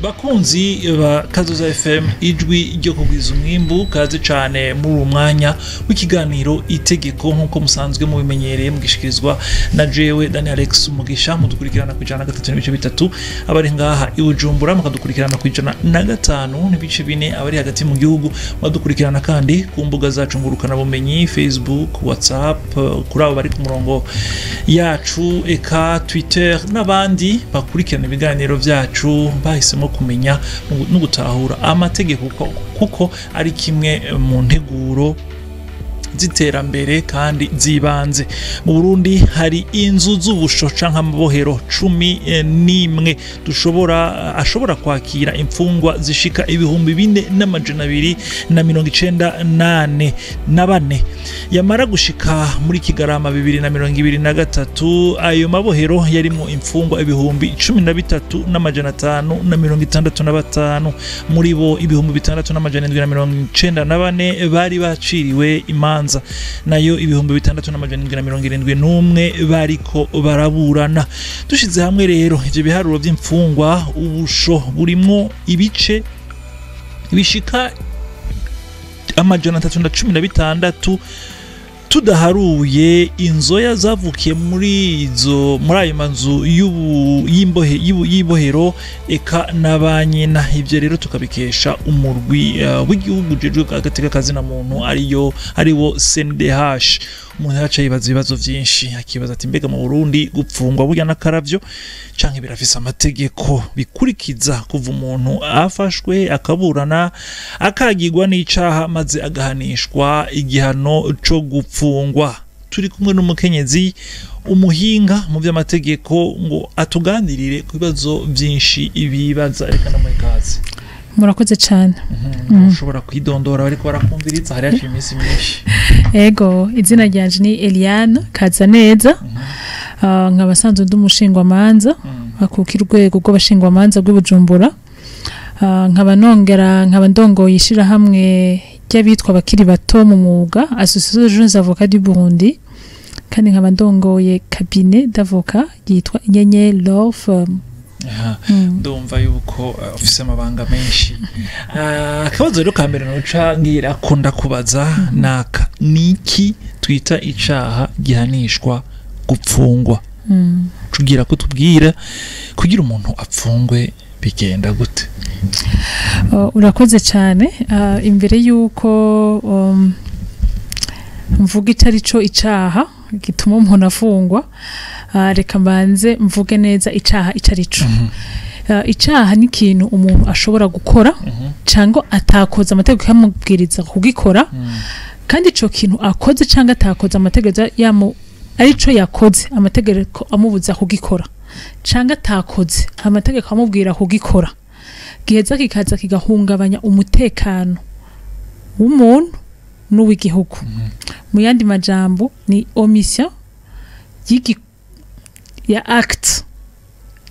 Bakunzi ba Kazoza FM, ijwi ryo kugwiza umwimbu, kaze cane muri uwo mwanya w'ikiganiro Itegeko, nk'uko musanzwe mubimenyereye, mugishikirizwa na jewe Daniel Alex Umugisha. Mudukurikirana ku 103.3 abari ngaha i Bujumbura, mukadukurikirana ku 105.4 abari hagati mu gihugu. Mudukurikirana kandi ku mbuga zacu ngurukana bumenyi, Facebook, WhatsApp, kuri abo bari ku murongo yacu, eka Twitter, n'abandi bakurikirana ibiganiro vyacu bahisemo kumenya no gutahura amategeko, kuko ari kimwe mu nteguro z'iterambere kandi zibanze. Mu Burundi hari inzu z'ubusho canke amabohero 11 dushobora ashobora kwakira imfungwa zishika 4294. Yamara gushika muri Kigarama 2023, ayo mabohero yarimo imfungwa 13,565. Muri bo, 6794 bari baciriwe imanza, nayo 6771 bariko baraburana. Dushize hamwe rero ivyo biharuro vy'imfungwa, ubusho burimwo ibice bishika 316, tudaharuye inzoya zavukiye muri ayo mazu y'imbohe, y'ibohero, eka na ba nyina. Ivyo rero tukabikesha umurwi w'igihugu ujejwe agateka kazina muntu, ariwo CNDH. Umuntu yaca yibaza ibibazo vyinshi, akibaza ati: "Mbega mu Burundi gupfungwa burya n'akaravyo, canke birafise amategeko bikurikiza kuva umuntu afashwe, akaburana, akagirwa n'icaha, maze agahanishwa igihano co gupfungwa?" Turi kumwe n'umukenyezi, umuhinga mu by'amategeko, ngo atuganirire ku bibazo byinshi ibibaza. Reka namuhe ikaze. Murakoze cyane. Ushobora kwidondora, bariko barakumviriza, hari haciye iminsi myinshi. Ego, izina ryanje ni Eliane Kazaneza. Nkaba asanzwe ndi umushingwamanza akukira urwego rw'abashingwamanza rw'i Bujumbura. Nkaba nongera nkaba ndongoye ishirahamwe ry'abitwa abakiri bato mu mwuga, Association de Jeunes Avocats du Burundi, kandi nkaba ndongoye cabinet d'avocat yitwa Inyenyeri Law Firm. Aha, ndumva yuko ufise amabanga menshi. Akabazo rero ka mbere noca ngira ko ndakubaza naka: niki twita icaha gihanishwa gupfungwa? Tugira ko tubwira, kugira umuntu apfungwe bigenda gute? Urakoze cyane. Imbere y'uko mvuga icyo ari cyo icaha gituma umuntu afungwa, reka mbanze mvuge neza icaha icyo ari cyo. Icaha ni ikintu umuntu ashobora gukora cyangwa atakoze, amategeko yamubwiriza kugikora, kandi ico kintu akoze cyangwa atakoze, amategeko yamu arico yakoze amategeko amubuza kugikora cyangwa atakoze amategeko amubwira kugikora, giheza kikaza kigahungabanya umutekano w'umuntu n'uw'igihugu. Mu yandi majambo, ni omission ya acte,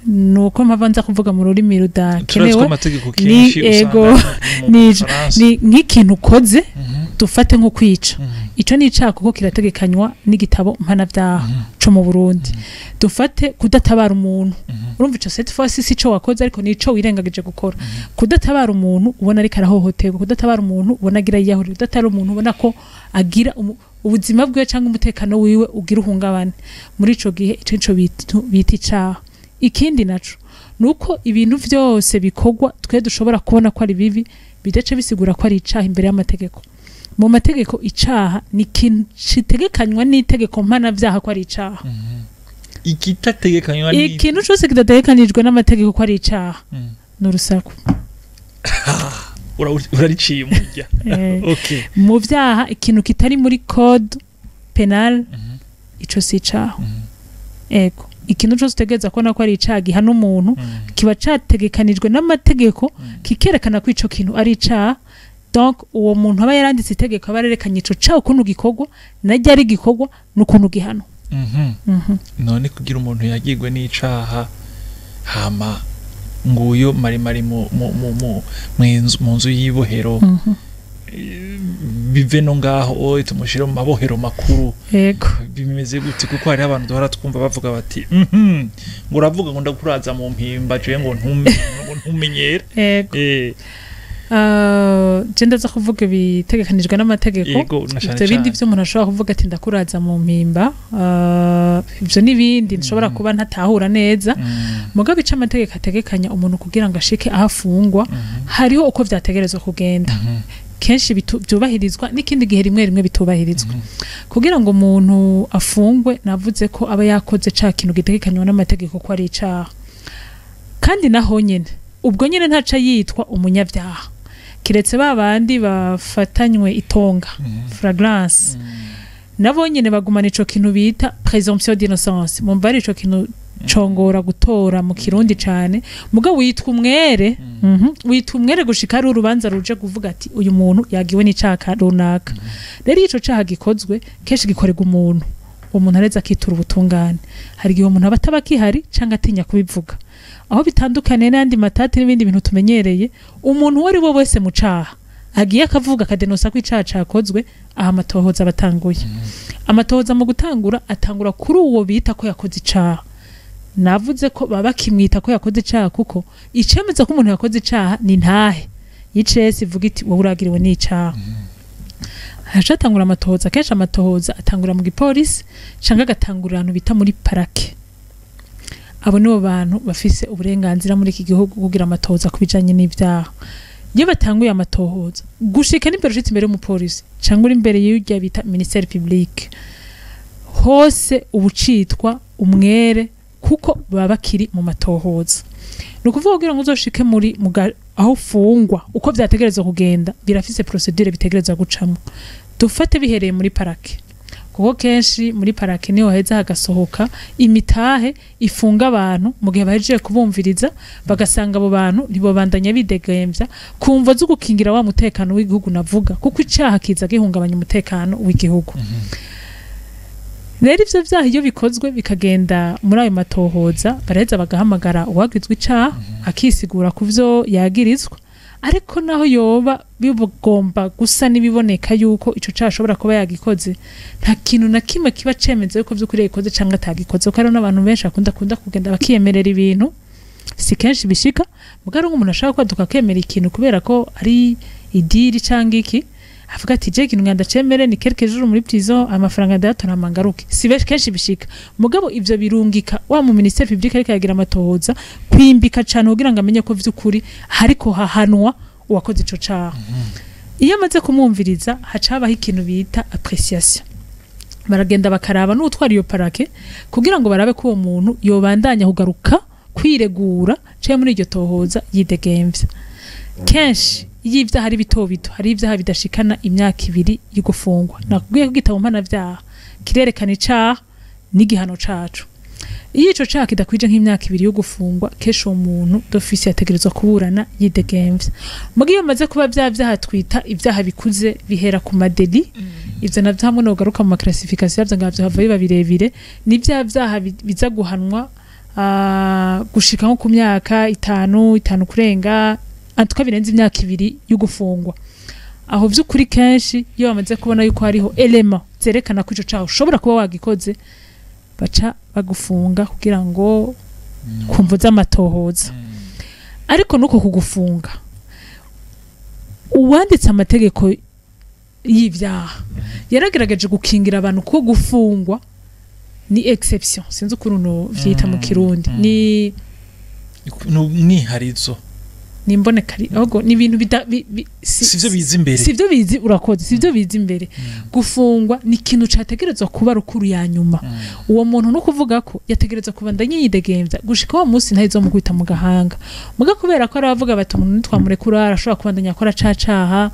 nuko mpava nza kuvuga mu rurimi Turazi ko rudakenewe. amategeko Ni kenshi ego, usanga mu Bufaransa. Ni nk'ikintu ukoze, dufate nko kwica, ico ni icaha kuko kirategekanywa n'igitabo mpanavyaha co mu Burundi. Dufate kudatabara umuntu, urumva ico cette fois si ico wakoze, ariko nico wirengagije gukora. Kudatabara umuntu ubona ariko arahohoterwa, kudatabara umuntu ubona agira yiyahurira, kudatabara umuntu ubona ko agira ubuzima bwiwe cyangwa umutekano wiwe ugira uhungabane, muri ico gihe ico nico bita icaha. Ikindi naco nuko ibintu vyose bikorwa twe dushobora kubona ko ari bibi, bidace bisigura ko ari icaha imbere y'amategeko. Mu mategeko, icaha ni ikintu kitegekanywa n'itegeko mpanavyaha ko ari icaha. Ikitategekanywa ni Ikintu cose kidategekanijwe n'amategeko ko ari icaha ni urusaku. Urariciye umurya. Okay. Mu vyaha, ikintu kitari muri code pénal, ico si icaha. Ego, ikintu cose utegereza kubona ko ari icaha gihana umuntu, kiba categekanijwe n'amategeko, kikerekana ko ico kintu ari icaha. Donc uwo muntu aba yaranditse itegeko aba yarerekanye ico caha ukuntu gikorwa, na ryari gikorwa, n'ukuntu gihanwa. None kugira umuntu yagirwe n'icaha, hama nguyo maremare mu nzu y'ibohero, Bive no ngaho oye tumushire mu mabohero makuru. Yego. Bimeze gute? Kuko hariho abantu duhora twumva bavuga bati ngo uravuga ngo ndakuraza mu mpimba, jewe ngo ngo ntumenyere. Yego. Je ndaza kuvuga ibitegekanijwe n'amategeko. Yego, na cane. Ivyo bindi cane. vyo umuntu ashobora kuvuga ati ndakuraza mu mpimba, ivyo n'ibindi nshobora kuba ntatahura neza. Mugabo ico amategeko ategekanya, umuntu kugira ngo ashike aho afungwa, hariho uko vyategerezwa kugenda. Kenshi vyubahirizwa, n'ikindi gihe rimwe rimwe bitubahirizwa. Kugira ngo umuntu afungwe, navuze ko aba yakoze ca kintu gitegekanywa n'amategeko ko ari icaha. Kandi naho nyene, ubwo nyene ntaca yitwa umunyabyaha, kiretse ba bandi bafatanywe itonga, flagrance. Nabo nyene bagumana ico kintu bita présomption d'innocence. Mumva ari ico kintu congora gutora mu Kirundi cane. Mugabo witwa umwere, witwa umwere gushika ari urubanza ruje kuvuga ati uyu muntu yagiwe n'icaha runaka. Rero iyo ico caha gikozwe, kenshi gikorerwa umuntu, uwo muntu areza akitura ubutungane. Hari igihe umuntu aba ataba akihari canke atinya kubivuga. Aho bitandukaniye n'ayandi matati n'ibindi bintu tumenyereye, umuntu uwo ari we wese mu caha agiye akavuga, akadenosa ko icaha cakozwe, aha amatohoza aba atanguye. Amatohoza mu gutangura atangura kuri uwo bita ko yakoze icaha. Navuze ko baba bakimwita ko yakoze icaha, kuko icemeza ko umuntu yakoze icaha ni ntahe y'icesi ivuga iti wowe uragiriwe n'icaha. Hacatangura amatohoza. Kenshi amatohoza atangura mu gipolisi canke agatangurira ahantu bita muri parquet. Abo nibo bantu bafise uburenganzira muri iki gihugu kugira amatohoza ku bijanye n'ivyaha. Iyo batanguye amatohoza, gushika n'imbere ushitse imbere y'umupolisi canke uri imbere y'urya bita ministère public, hose uba ucitwa umwere, kuko baba bakiri mu matohoza. Ni ukuvuga kugira ngo uzoshike muri aho ufungwa, uko vyategerezwa kugenda birafise procédure bitegerezwa gucamo. Dufate bihereye muri parquet, kuko kenshi muri parquet niho heza hagasohoka imitahe ifunga abantu mu gihe bahejeje kubumviriza, bagasanga abo bantu ntibobandanya bidegemvya, ku mvo zo gukingira wa mutekano w'igihugu navuga, kuko icaha kiza gihungabanya umutekano w'igihugu. Rero ivyo vyaha iyo bikozwe bikagenda muri ayo matohoza, baraheza bagahamagara uwagizwe icaha, akisigura ku vyo yagirizwa. Ariko naho yoba bigomba gusa n'ibiboneka yuko ico caha ashobora kuba yagikoze, nta kintu na kimwe kiba cemeza yuko vy'ukuri yagikoze canke atagikoze, kuko hariho n'abantu benshi bakunda kunda kugenda bakiyemerera ibintu. Si kenshi bishika, mugabo ari nk'umuntu ashaka kwaduka akemera ikintu kubera ko ari idiri canke iki, avuga ati je ikintu nganda cemere ni quelques jours muri prison, amafaranga ndayatora hama ngaruke. Si benshi kenshi bishika, mugabo ivyo birungika wa mu ministère public ariko yagira amatohoza kwimbika cane kugira ngo amenye ko vy'ukuri hariko hahanwa uwakoze ico caha. Iyo amaze kumwumviriza, haca habaho ikintu bita appréciation. Baragenda bakaraba n'utwara iyo parquet kugira ngo barabe ko uwo muntu yobandanya kugaruka kwiregura canke muri iryo tohoza yidegemvya. Kenshi iyo ivyaha ari bito bito, hari ivyaha bidashikana imyaka 2 yo gufungwa. Nakubwiye ko igitabo mpanavyaha kirerekana icaha n'igihano caco. Iyo ico caha kidakwije nk'imyaka 2 yo gufungwa, kenshi uwo muntu d'office yategerezwa kuburana yidegemvya. Muga iyo bimaze kuba vya vyaha twita ivyaha bikuze, bihera ku ma délits, ivyo navyo hamwe nogaruka mu ma classification yavyo ngavyo hava biba birebire, ni vya vyaha biza guhanwa gushika nko ku myaka 5, 5 kurenga, antuka birenze imyaka 2 yo gufungwa. Aho vy'ukuri kenshi iyo bamaze kubona yuko hariho éléments zerekana ko ico caha ushobora kuba wagikoze, baca bagufunga kugira ngo kumvo z'amatohoza. Ariko nuko kugufunga, uwanditse amategeko y'ivyaha yaragerageje gukingira abantu ko gufungwa ni exception. Sinzi ukuntu no vyita mu Kirundi. Ni Ni umwiharizo. Ni imboneka ahubwo ni ibintu bida Sivyo biza imbere. Sivyo bizi, urakoze, sivyo biza imbere. Gufungwa ni ikintu categerezwa kuba rukuru ya nyuma. Uwo muntu no kuvuga ko yategerezwa kubandanya yidegemvya gushika uwo munsi ntayizomukubita mu gahanga. Muga kubera ko aravuga bati umuntu nitwamurekura arashobora kubandanya akora ca caha,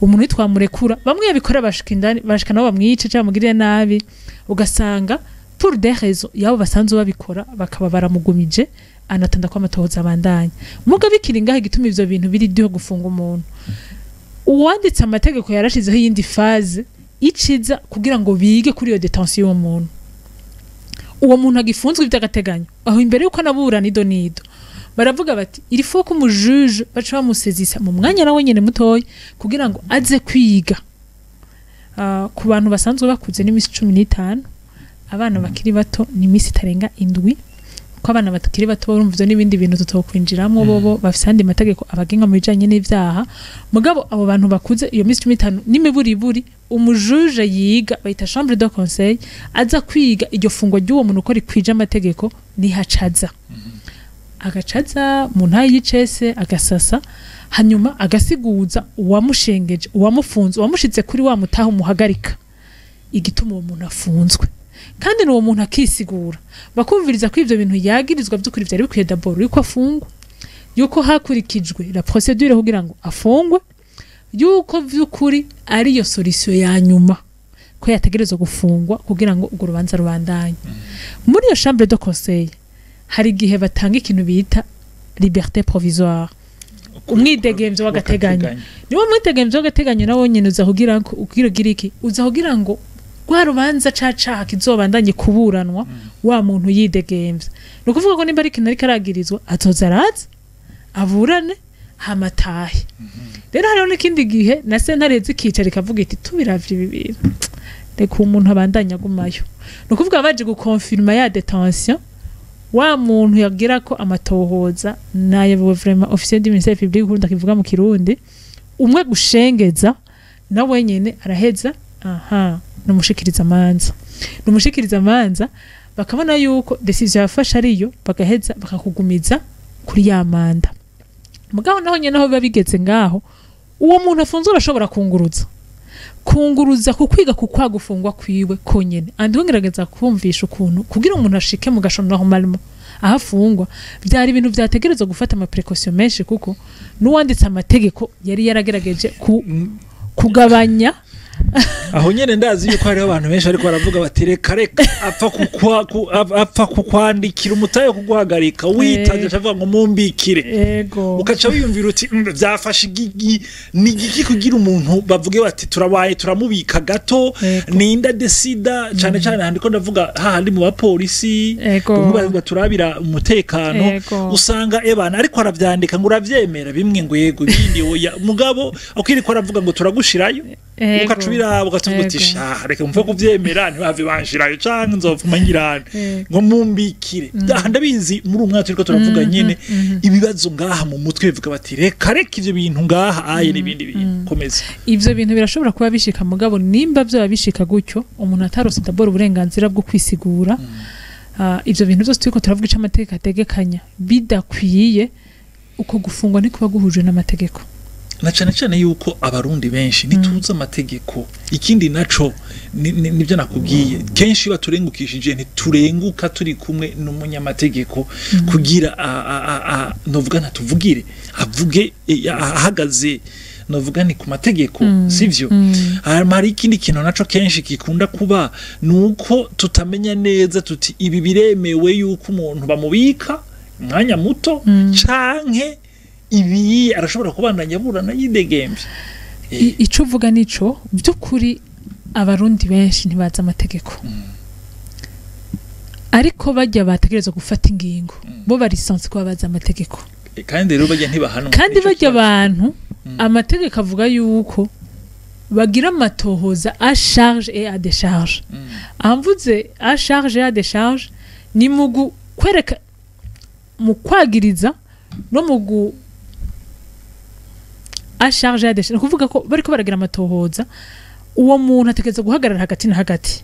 umuntu nitwamurekura bamwe yabikora bashika indani, bashika nabo bamwice canke bamugirire nabi, ugasanga pour des raisons yabo basanzwe babikora bakaba baramugumije anatanda ko amatohoza abandanya. Muga bikiri ngaho, igituma ivyo bintu biri diho gufunga umuntu, uwanditse amategeko yarashizeho iyindi phase iciza kugira ngo bige kuri iyo détention y'uwo muntu, uwo muntu agifunzwe ivy'agateganyo, aho imbere yuko anaburana ido nido. Baravuga bati il faut ko umujuge baca bamusezisa mu mwanya nawe nyene mutoya kugira ngo aze kwiga. Ku bantu basanzwe bakuze n'imisi 15, abana bakiri bato ni imisi itarenga 7, ko abana bakiri bato barumva ivyo n'ibindi bintu tutokwinjiramwo, bobo bafise andi mategeko abagenga mu bijanye n'ivyaha. Mugabo abo bantu bakuze iyo misi 15 n'imiburiburi umujuje yiga, bayita chambre de conseil, aza kwiga iryo fungwa ry'uwo muntu uko rikwije amategeko, nihacaza agacaza mu ntayi y'icese agasasa, hanyuma agasiguza uwamushengeje, uwamufunze, uwamushitse kuri wa mutaha umuhagarika, igituma uwo muntu afunzwe. Kandi n'uwo muntu akisigura, bakumviriza ko ivyo bintu yagirizwa by'ukuri vyari bikwiye d'abord yuko afungwa, yuko hakurikijwe la procédure kugira ngo afungwe, yuko vy'ukuri ariyo solution ya nyuma, ko yategerezwa gufungwa kugira ngo urwo rubanza rubandanye. Muri iyo chambre de conseil hari igihe batanga ikintu bita liberté provisoire, umwidegemvyo w'agateganyo. Niwo mwidegemvyo w'agateganyo nawo nyene uza kugira ngo ugira iki, uza kugira ngo rwa rubanza ca caha kizobandanye kuburanwa wa muntu yidegemvya. Ni ukuvuga ko nimba ari ikintu ariko aragirizwa, azoza araza aburane hama atahe. Rero hariho n'ikindi gihe na sentare zikicara ikavuga iti tubiravye ibi bintu, reka uwo muntu abandanye agumayo. Ni ukuvuga baje gukonfirma ya détention wa muntu yagira ko amatohoza nayo vraiment officier du ministère public, ukunda kivuga mu Kirundi, umwe gushengeza na wenyene araheza, aha numushikiriza amanza, numushikiriza amanza, bakabona yuko décision yafashe ariyo, bagaheza bakakugumiza kuri ya mandat. Mugabo naho nyene aho biba bigeze ngaho, uwo muntu afunzwe arashobora kunguruza ku kwiga ku kwa gufungwa kwiwe konyene. Andi ngerageza kumvisha ukuntu kugira umuntu ashike mu gashono normalement aho afungwa byari ibintu vyategerezwa gufata ama précaution menshi, kuko n'uwanditse amategeko yari yaragerageje kugabanya. Aho nyene ndazi yuko hariho abantu benshi ariko baravuga bati reka reka, apfa kukwandikira umutahe wo kuguhagarika, witavye acavuga ngo mumbikire. Ukaca wiyumvira uti vyafashe igigi ni igiki kugira umuntu bavuge bati turabaye turamubika gato?" Ninda desida cane cane handiko ndavuga hahandi mu bapolisi, bamwe turabira umutekano. Usanga ebana ariko aravyandika ngo uravyemera, bimwe ngo yego, ibindi oya, mugabo akiriko aravuga ngo turagushirayo, ukaca ubiraba ugatumva uti sha reka mve kuvyemera, ntibave banshirayo canke nzopfuma ngirane ngo mumbikire. Aha ndabizi muri uyu mwaka turiko turavuga nyene ibibazo ngaha mu mutwe bivuga bati reka reka, ivyo bintu ngaha aye n'ibindi bintu, komeza. Ivyo bintu birashobora kuba bishika, mugabo nimba vyoba bishika gutyo umuntu atarose d'abord uburenganzira bwo kwisigura, ivyo bintu byose turiko turavuga ico amategeko ategekanya bidakwiye, uko gufungwa ntikuba guhuje n'amategeko. Na cane cane yuko Abarundi benshi ntituzi amategeko. Ikindi naco nibyo nakubwiye, kenshi iyo baturengukishije ntiturenguka turi kumwe n'umunyamategeko kugira novuga ntatuvugire, avuge ahagaze novuga ni ku mategeko, sivyo? Hanyuma hari ikindi kintu naco kenshi gikunda kuba, nuko tutamenya neza tuti ibi biremewe yuko umuntu bamubika umwanya muto, canke ibi arashobora kubandanya aburana yidegemvye. Ico uvuga nico by'ukuri, Abarundi benshi ntibazi amategeko, ariko bajya bategerezwa gufata ingingo bo bari censés kuba bazi amategeko. Kandi rero bajya ntibahanwa. Kandi Nico bajya kibazo. abantu amategeko avuga yuko bagira amatohoza à charge et à décharge. Amvuze à charge et à décharge ni mu kwereka, mu kwagiriza no mu gu à charge et à décharge, ni ukuvuga ko bariko baragira amatohoza, uwo muntu ategereza guhagarara hagati na hagati.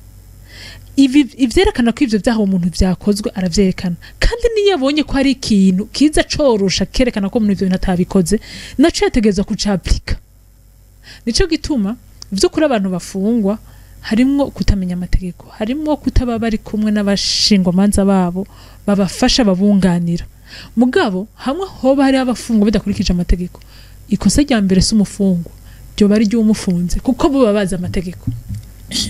Ibi ivyerekana ko ivyo vyaha uwo muntu vyakozwe aravyerekana, kandi niyo abonye ko hari ikintu kiza corosha kerekana ko umuntu ivyo bintu atabikoze, naco yategerezwa kucaplika. Nico gituma vy'ukuri abantu bafungwa harimwo kutamenya amategeko, harimwo kutaba bari kumwe n'abashingwamanza babo babafasha, babunganira. Mugabo hamwe hoba hariho abafungwa bidakurikije amategeko, ikosa rya mbere si umufungwa, ryoba ari ry'uwumufunze, kuko bo baba bazi amategeko.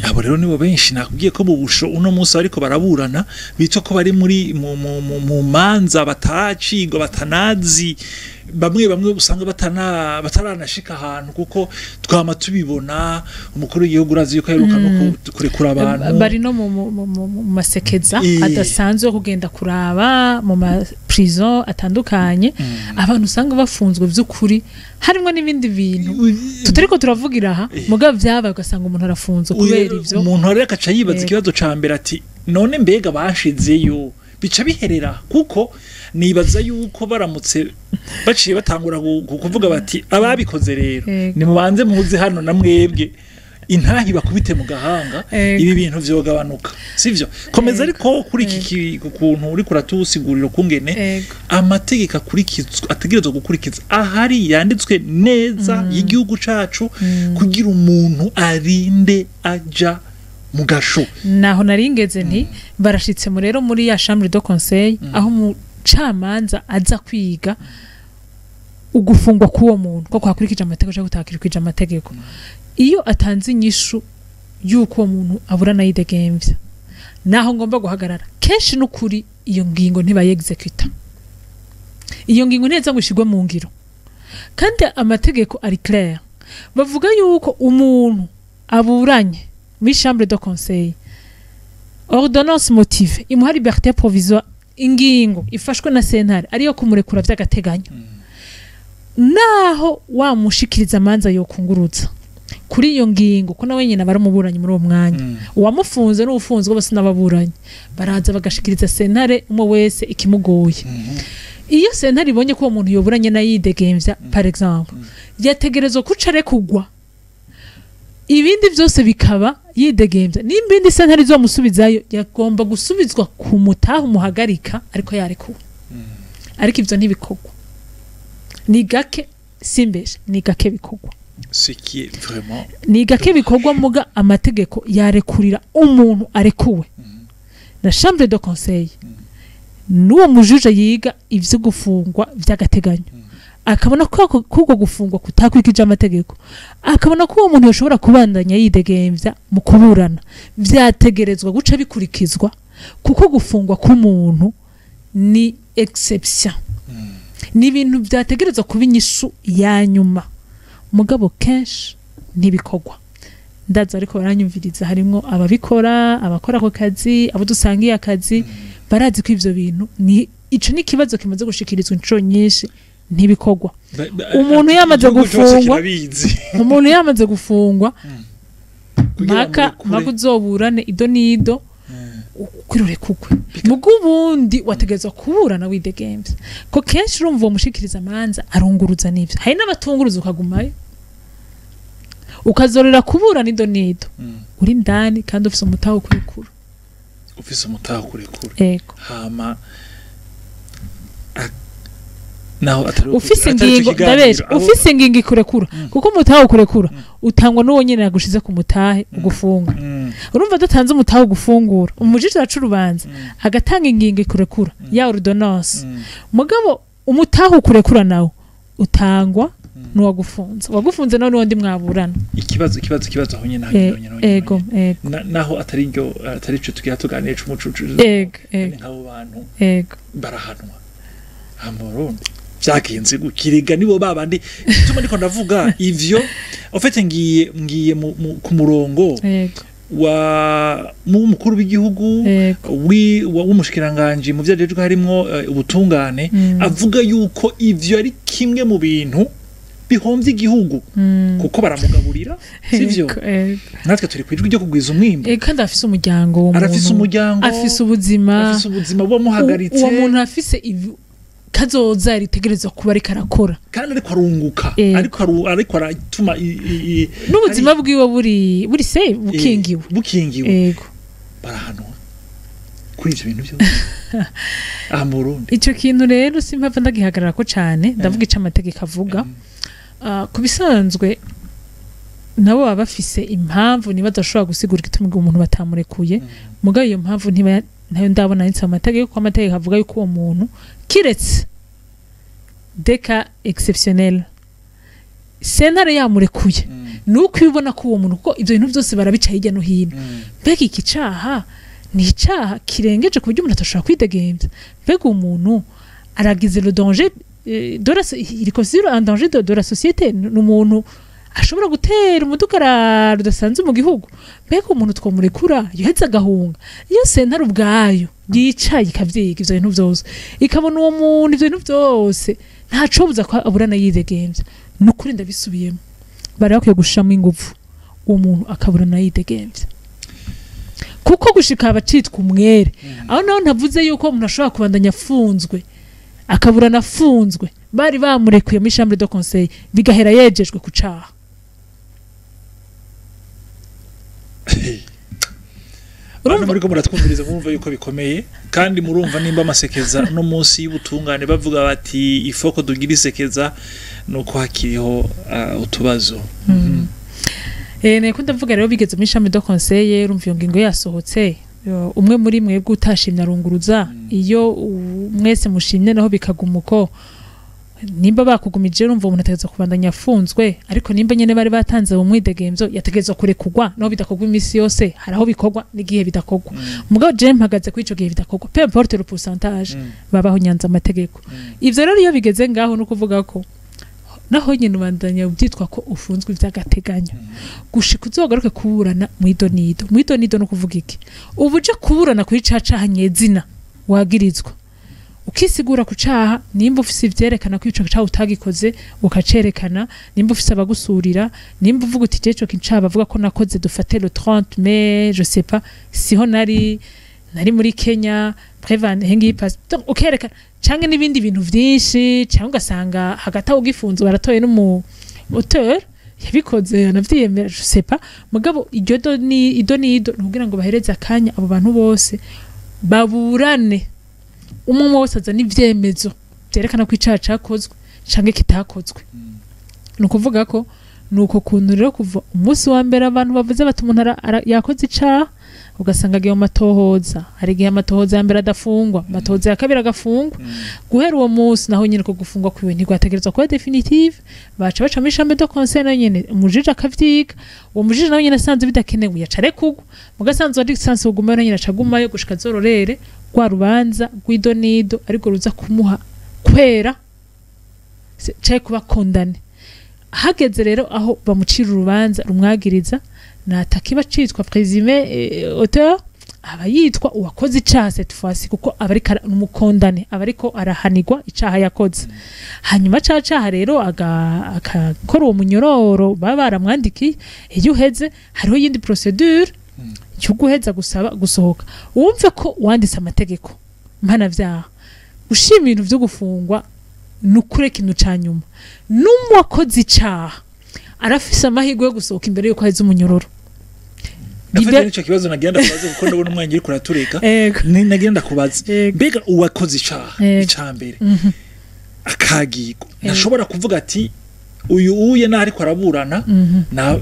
Abo rero nibo benshi nakubwiye ko mu busho uno munsi bariko baraburana bitwa ko bari muri mu manza batacigwa, batanazi. Bamwe bamwe usanga bataranashika ahantu, kuko twama tubibona umukuru w'igihugu urazi yuko aheruka no kurekura abantu. Bari no mu masekeza adasanzwe yo kugenda kuraba mu ma prison atandukanye abantu usanga bafunzwe vy'ukuri, harimwo n'ibindi bintu tutariko turavugira aha, mugabo vyabaye ugasanga umuntu arafunzwe kubera ivyo. Umuntu rero akaca yibaza ikibazo ca mbere ati: "None mbega bashizeyo bica biherera?" Kuko nibaza yuko baramutse baciye batangura kuvuga bati: "Ababikoze rero, nimubanze muze hano na mwebwe intahi bakubite mu gahanga," ibi bintu vyogabanuka, sivyo? Komeza. Ariko kuri iki kuntu uriko uratusigurira ukungene amategeko akurikizwa, ategerezwa gukurikiza ahari yanditswe neza y'igihugu cacu, kugira umuntu arinde aja mu gasho. Naho naringeze nti barashitse mu rero muri ya chambre de conseil, aho umucamanza aza kwiga ugufungwa k'uwo muntu ko kwakurikije amategeko cyangwa kutakurikije amategeko. Iyo atanze inyishu y'uko uwo muntu aburana yidegemvya, naho ngomba guhagarara. Kenshi n'ukuri iyo ngingo ntibayexecuta, iyo ngingo ntiheza ngo ishigwe mu ngiro, kandi amategeko ari clair. Bavuga yuko umuntu aburanye muri chambre de conseil, ordonnance motivée imuha liberté provisoire, ingingo ifashwe na sentare ariyo kumurekura vy'agateganyo, naho wamushikiriza amanza yokunguruza kuri iyo ngingo, ko nawe nyine aba ari umuburanyi muri uwo mwanya. Uwamufunze n'uwufunzwe bose n'ababuranyi, baraza bagashikiriza sentare umwe wese ikimugoye. Iyo sentare ibonye ko uwo muntu yoburanye nayidegemvya, par exemple, yategerezwa kuca arekugwa, ibindi byose bikaba yidegemvya. Nimba indi sentare izomusubizayo, yagomba gusubizwa ku mutaha umuhagarika ariko yarekuwe. Ariko ivyo ntibikorwa, ni gake, simbeshe, ni gake bikorwa. Ce qui est vraiment Ni gake bikorwa, muga amategeko yarekurira umuntu arekuwe na chambre de conseil n'uwo mujuje yiga ivyo gufungwa vy'agateganyo, akabona ko kuko gufungwa kutakwikije amategeko, akabona ko uwo muntu yoshobora kubandanya yidegemvya mu kuburana, vyategerezwa guca bikurikizwa, kuko gufungwa k'umuntu ni exception, ni ibintu vyategerezwa kuba inyishu ya nyuma, mugabo kenshi ntibikorwa. Ndaza ariko baranyumviriza, harimwo ababikora, abakora ako kazi, abo dusangiye akazi, barazi ko ivyo bintu ni ico ni ikibazo kimaze gushikirizwa inshuro nyinshi, ntibikorwa. Umuntu yamaze Igihugu cose gufungwa, kirabizi. umuntu yamaze gufungwa, Kugira mpaka murekure. mpaka uzoburane ido n'ido kwirure kugwe, mugo ubundi wategerezwa kuburana widegemvya, ko kenshi urumva uwo mushikiriza amanza arunguruza n'ivyo, hari n'abatunguruza, ukagumayo ukazorera kuburana ido n'ido uri indani kandi ufise umutahe wo kurekura. Ufise umutahe kurekura. Ego. Hama naho atari Ufise atari ico ingingo kiganiro, ndabesha, ufise ingingo ikurekura, kuko umutahe ukurekura utangwa n'uwo nyene yagushize ku mutahe ugufunga. Urumva adatanze umutahe ugufungura, umujiji aca urubanza agatanga ingingo ikurekura ya ordonnance, mugabo umutahe ukurekura nawo utangwa n'uwagufunze, uwagufunze nawe n'uwundi mwaburana. Ikibazo aho nyene, aho nyene, aho nyene, Ego. aho nyene. Ego. Naho atari ryo, atari ico tugira tuganire c'umucucu, Ego, ego. nk'abo bantu barahanwa aha mu Burundi vyagenze gukiriga nibo babandi ituma ndiko ndavuga ivyo. En fait ngiye ku murongo wa mu mukuru w'igihugu, w'umushikiranganji mu vyo ajejwe harimwo ubutungane, avuga yuko ivyo ari kimwe mu bintu bihomvye igihugu, kuko baramugaburira, sivyo? Ego, ego. Natwe turi kwijwi ryo kugwiza umwimbu. Kandi afise umuryango uwo Arafise muntu. umuryango. Afise ubuzima. Afise ubuzima buba muhagaritse. Uwo muntu afise kazoza ritegerezwa kuba ariko arakora. Kandi ariko arunguka, ariko aratuma N'ubuzima bwiwe buri se bukingiwe. Bukingiwe. Ego. Barahanwa kuri ivyo bintu byose aha mu Burundi? Ico kintu rero simpava ndagihagarara ko cane, ndavuga ico amategeko avuga. Ku bisanzwe nabo baba bafise impamvu, niba badashobora gusigura igituma umuntu batamurekuye, mugabo iyo mpamvu ntiba ntayo ndabona yanditse mu mategeko, ko amategeko avuga yuko uwo muntu, kiretse des cas exceptionnels, sentare yamurekuye, nuko iyo ubona ko uwo muntu, kuko ibyo bintu byose barabica hirya no hino, mbega iki caha ni icaha kirengeje ku buryo umuntu atashobora kwidegembya, mbega uwo muntu aragize le danger. il considère un danger de la société, ni umuntu ashobora gutera umudugararo udasanzwe mu gihugu. Mbega umuntu twomurekura yoheza agahunga? Iyo sentare ubwayo yicaye ikavyiga ivyo bintu vyose, ikabona uwo muntu ivyo bintu vyose ntacobuza ko aburana yidegemvya, ni ukuri ndabisubiyemo, bari bakwiye gushiramo inguvu uwo muntu akaburana yidegemvya, kuko gushika abacitwa umwere. Aho naho ntavuze yuko umuntu ashobora kubandanya afunzwe, akaburana afunzwe, bari bamurekuye muri chambre de conseil, bigahera yejejwe ku caha. Urumva muriko muratwumviriza, murumva yuko bikomeye, kandi murumva nimba amasekeza no munsi y'ubutungane bavuga bati ifoko dugira isekeza, nuko hakiriho utubazo. Niko ndavuga rero, bigeze muri chambre de conseil, urumva iyo ngingo yasohotse, umwe muri mwebwe utashimye arunguruza, iyo mwese mushimye naho bikaguma uko. Nimba bakugumije, urumva umuntu ategerezwa kubandanya afunzwe, ariko nimba nyene bari batanze mu mwidegemvyo, yategerezwa kurekurwa, naho bidakorwa imisi yose, hari aho bikorwa n'igihe bidakorwa. Mugabo je mpagaze kuri ico gihe bidakorwa, peu importe le pourcentage, babaho nyanza amategeko. Ivyo rero iyo bigeze ngaho, no kuvuga ko naho nyene ubandanya ubyitwa ko ufunzwe vy'agateganyo gushika uzogaruke kuburana mw'idonido. Mw'idonido no kuvuga iki? Ubu uje kuburana kuri ca caha nyezina wagirizwa, ukisigura ku caha, nimba ufise ivyerekana ko ico caha utagikoze ukacerekana, nimba ufise abagusurira, nimba uvuga uti je ico caha bavuga ko nakoze, dufate le 30 mai, je sais pas, siho nari, nari muri Kenya, prévan hengi pass, donc ukerekana, canke n'ibindi bintu vyinshi, canke ugasanga hagati aho ugifunze baratoye n'umu auteur yabikoze anavyiyemera, je sais pas. Mugabo iryo do ni ido ni ido, nukugira ngo bahereze akanya abo bantu bose baburane, umwe umwe wese azana ivyemezo vyerekana ko icaha cakozwe canke kitakozwe. Ni ukuvuga ko nuko kuntu rero kuva umunsi wa mbere abantu bavuze bati umuntu yakoze icaha, ugasanga agiye mu matohoza, hari igihe amatohoza ya mbere adafungwa, amatohoza ya kabiri agafungwa. Guhera uwo munsi naho nyene ko gufungwa kwiwe ntigwategerezwa kuba définitive, baca baca muri chambre de conseil, nayo nyene umujiji akavyiga. Uwo mujiji nawe nyene asanze bidakenewe yaca arekurwa, mugasanzwe ari sanse kugumayo, nayo nyene aca agumayo gushika azororere rwa rubanza rw'idonido, ariko ruza kumuha kwera canke kuba condamné. Hageze rero aho bamucira urubanza rumwagiriza, natakiba citwa présumé auteur, aba yitwa uwakoze icaha cette fois, kuko aba ariko umu condamné, aba ariko arahanirwa icaha yakoze. Hanyuma ca caha rero akakora uwo munyororo baba baramwandikiye. Iyo uheze hariho iyindi procédure yo guheza gusaba gusohoka. Wumve ko wanditse amategeko mpanavyaha, ushima ibintu vyo gufungwa nukure ikintu ca nyuma. N'uwakoze icaha arafise amahirwe yo gusohoka imbere yuko aheza umunyororo. Nafata nico kibazo nagenda kubaza, kuko ndabona umwanya uri kuratureka. Ego. Ni nagenda kubaza, Ego. mbega uwakoze icaha Ego. ica mbere akagirwa, ntashobora kuvuga ati uyu uye naho ariko araburana,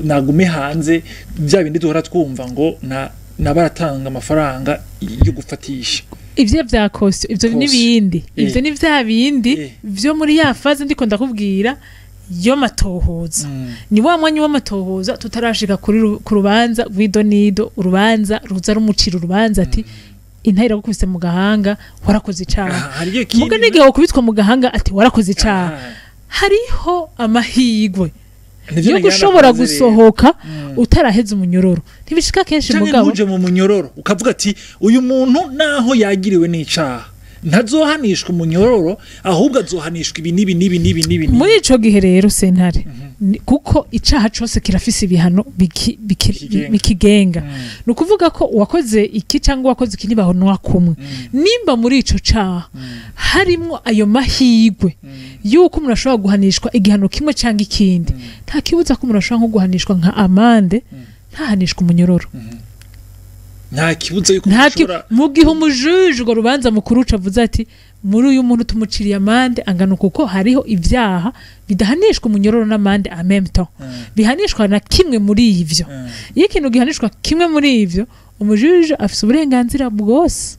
nagume hanze, bya bindi duhora twumva ngo na nabaratanga amafaranga yo gufatisha? Ivyo vya caution, ivyo Caution. n'ibindi, ivyo ni vya bindi vyo muri ya phase ndiko ndakubwira yo matohoza. Ni wa mwanya w'amatohoza tutarashika ku rubanza rw'idonido, urubanza ruza rumucira urubanza ati intare iragukubise mu gahanga, warakoze icaha. Aha, hariyo ikindi. Muga n'igihe wokubitwa mu gahanga ati warakoze icaha, Aha. hariho amahirwe Nivyo yo nagenda gushobora kubaza rero. gusohoka utaraheza umunyororo. Ntibishika kenshi, Canke mugabo ntuje mu munyororo, ukavuga ati uyu muntu naho yagiriwe n'icaha ntazohanishwa umunyororo, ahubwo azohanishwa ibi n'ibi n'ibi n'ibi n'ibi n'ibi. Muri ico gihe rero sentare kuko icaha cose kirafise ibihano Bikigenga. bikigenga, ni ukuvuga ko uwakoze iki cyangwa uwakoze iki ntibahonwa kumwe. Nimba muri ico caha harimwo ayo mahirwe yuko umuntu ashobora guhanishwa igihano kimwe cyangwa ikindi, nta kibuza ko umuntu ashobora nko guhanishwa nka amende, ntahanishwa umunyororo. Nta kibuza yuko Nta ki- ushobora mu gihe umujuju urwo rubanza mukuru uca avuze ati muri uyu muntu tumuciriye amende angana, kuko hariho ibyaha bidahanishwa umunyororo n'amende en même temps, bihanishwa na kimwe muri ivyo. Iyo ikintu gihanishwa kimwe muri ivyo, umujuju afise uburenganzira bwose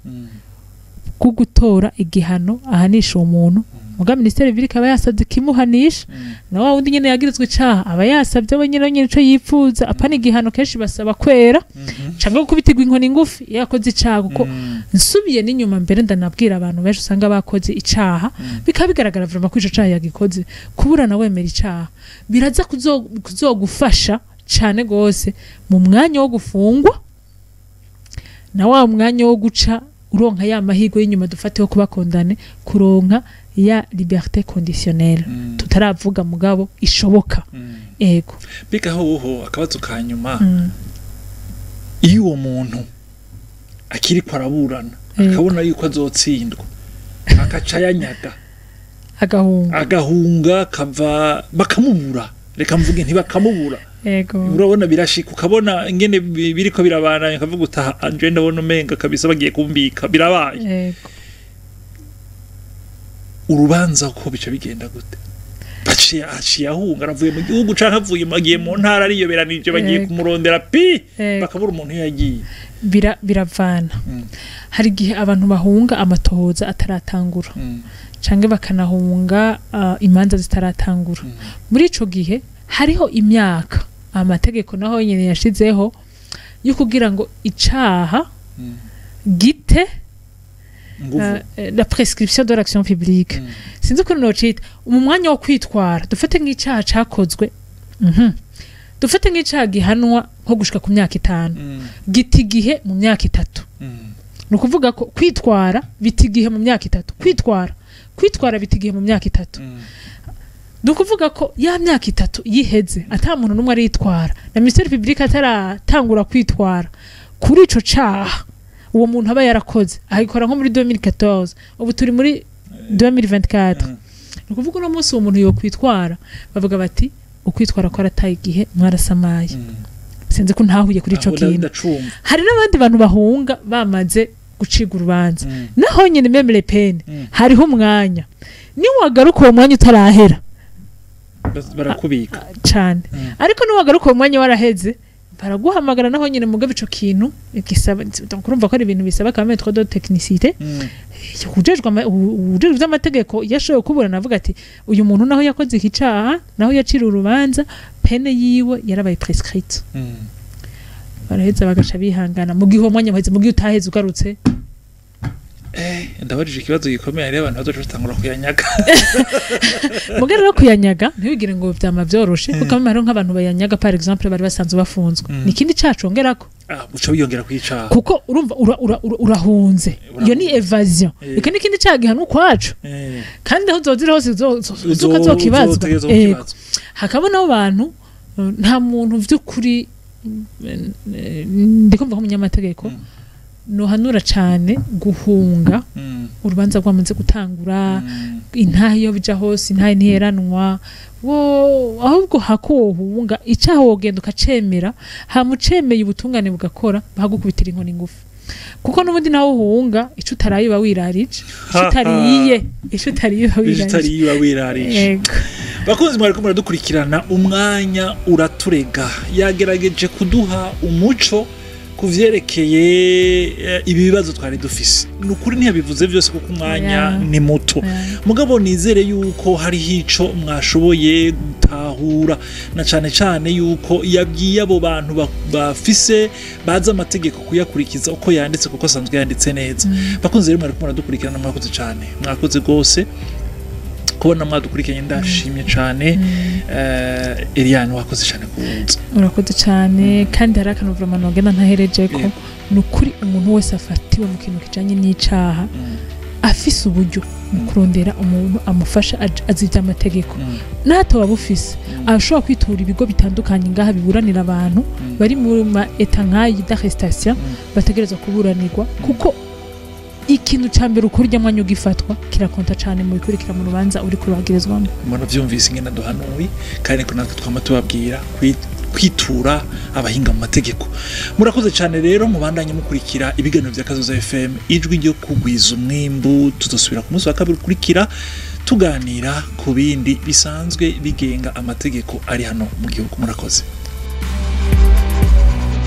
bwo gutora igihano ahanisha uwo muntu. Muga ministère public aba yasabye kimuhanisha, na wa wundi nyene yagirizwe icaha aba yasabye we nyene ico yipfuza, apana igihano. Kenshi basaba kwera canke gukubitirwa inkoni ngufi iyo yakoze icaha, kuko nsubiye n'inyuma mbere ndanabwira abantu benshi usanga bakoze icaha, bikaba bigaragara vraiment ko ico caha yagikoze, kuburana wemera icaha biraza kuzogufasha cane gose mu mwanya wo gufungwa na wa mwanya wo guca uronka ya mahirwe y'inyuma, dufate yo kuba condamné, kuronka ya liberté conditionnelle tutaravuga, mugabo ishoboka. Ego. Mbega hoho, akabazo ka nyuma, iyo uwo muntu akiriko araburana akabona yuko azotsindwa, akaca yanyaga, agahunga, agahunga, kava bakamubura, reka mvuge ntibakamubura, urabona birashika ukabona ingene biriko birabandanya, ukavuga utaha anje ndabona umenga kabisa bagiye kumbika, birabaye. Urubanza ko bica bigenda gute? Baciye aciye ahunga, aravuye mu gihugu canke avuye agiye mu ntara, ariyoberanije, bagiye kumurondera pi, bakabura umuntu iyo yagiye. Biravana. Hari igihe abantu bahunga amatohoza ataratangura, canke bakanahunga imanza zitaratangura. Muri ico gihe hariho imyaka amategeko naho nyene yashizeho yo kugira ngo icaha gite nguvu, la prescription de l'action publique. Sinzi ukuntu nocita mu mwanya wo kwitwara. Dufate nk'icaha cakozwe, dufate nk'icaha gihanwa nko gushika ku myaka 5, gita igihe mu myaka 3. Ni ukuvuga ko kwitwara bita igihe mu myaka 3, kwitwara bita igihe mu myaka 3. Ni ukuvuga ko ya myaka 3 yiheze ata muntu n'umwe aritwara, na ministère public ataratangura kwitwara kuri ico caha uwo muntu aba yarakoze, agikora nko muri 2014, ubu turi muri 2024. Ni ukuvuga uno munsi uwo muntu yokwitwara, bavuga bati ukwitwara ko arataye igihe, mwarasamaye. Sinzi ko ntahuye kuri ico Aho kintu. Ndacumva. Hari n'abandi bantu bahunga bamaze gucibwa urubanza. Naho nyene même les peines, hariho umwanya niwagaruka uwo mwanya utarahera, Barakubika. cane. Ariko niwagaruka uwo mwanya waraheze, baraguhamagara naho nyene. Mugabo ico kintu gisaba, donc urumva ko ari ibintu bisaba quand même trop de technicité. Ujejwe ivy'amategeko iyo ashoboye kuburana avuga ati uyu muntu naho yakoze iki caha, naho yacira urubanza, peine yiwe yarabaye prescrite, baraheza bagaca bihangana mu gihe uwo mwanya waheze. Mu gihe utaheze ugarutse, Ndabajije ikibazo gikomeye, hariho abantu bazoca batangura kuyanyaga. Mugabo rero kuyanyaga ntiwigire ngo vyama vyoroshe, kuko hariho nk'abantu bayanyaga, par exemple bari basanzwe bafunzwe, ni ikindi caha congerako. Ah, uca wiyongera kwicaha. Kuko urumva urahunze, iyo ni évasion. Iki ni ikindi caha gihanwa ukwaco, kandi aho uzozira hose uzuka uzokibazwa. Uzotegerezwa Ego. kukibazwa. Hakaba n'abo bantu, nta muntu vy'ukuri, ndikumva nk'umunyamategeko nohanura cane guhunga urubanza rwamaze gutangura. Intahe iyo bija hose, intahe ntiheranwa. Wo ahubwo hako wohunga icaha, wogenda ukacemera, hama ucemeye ubutungane bugakora, bahagukubitira inkoni ngufi, kuko n'ubundi nawe uhunga ico utaraye uba wirarije, ico utariye uba wirarije. Utariye uba wirarije. Yego. Bakunzi mwariko muradukurikirana, umwanya uraturega. Yagerageje kuduha umuco ku vyerekeye ibi bibazo twari dufise. Ni ukuri ntiyabivuze vyose kuko umwanya ni muto. Mugabo nizere yuko hariho ico mwashoboye gutahura, na cane cane yuko yabwiye abo bantu bafise bazi amategeko kuyakurikiza uko yanditse, kuko asanzwe yanditse neza. Bakunzi rero mwariko muradukurikirana, mwakoze cane, mwakoze rwose kubona mwadukurikiranye, ndashimye cane. Eliane, wakoze cane kuza. Urakoze cyane. Kandi hari akantu vraiment nogenda ntaherejeko. Ni ukuri umuntu wese afatiwe mu kintu kijanye n'icaha, afise uburyo mu kurondera umuntu amufasha azi ivy'amategeko, n'atoba bufise, arashobora kwitura ibigo bitandukanye ngaha biburanira abantu bari mu ma état nk'ayi d'arrestation, bategerezwa kuburanirwa, kuko ikintu ca mbere ukora urya mwanya ugifatwa kirakonta cane mu bikurikira mu rubanza uriko uragirizwamo. Muravyumvise ingene duhanuye, kandi ko natwe twama tubabwira kwitura abahinga mu mategeko. Murakoze cyane rero, mubandanye mukurikira ibiganiro vya Kazoza FM, ijwi ryo kugwiza umwimbu. Tuzosubira ku munsi wa kabiri ukurikira, tuganira ku bindi bisanzwe bigenga amategeko ari hano mu gihugu. Murakoze.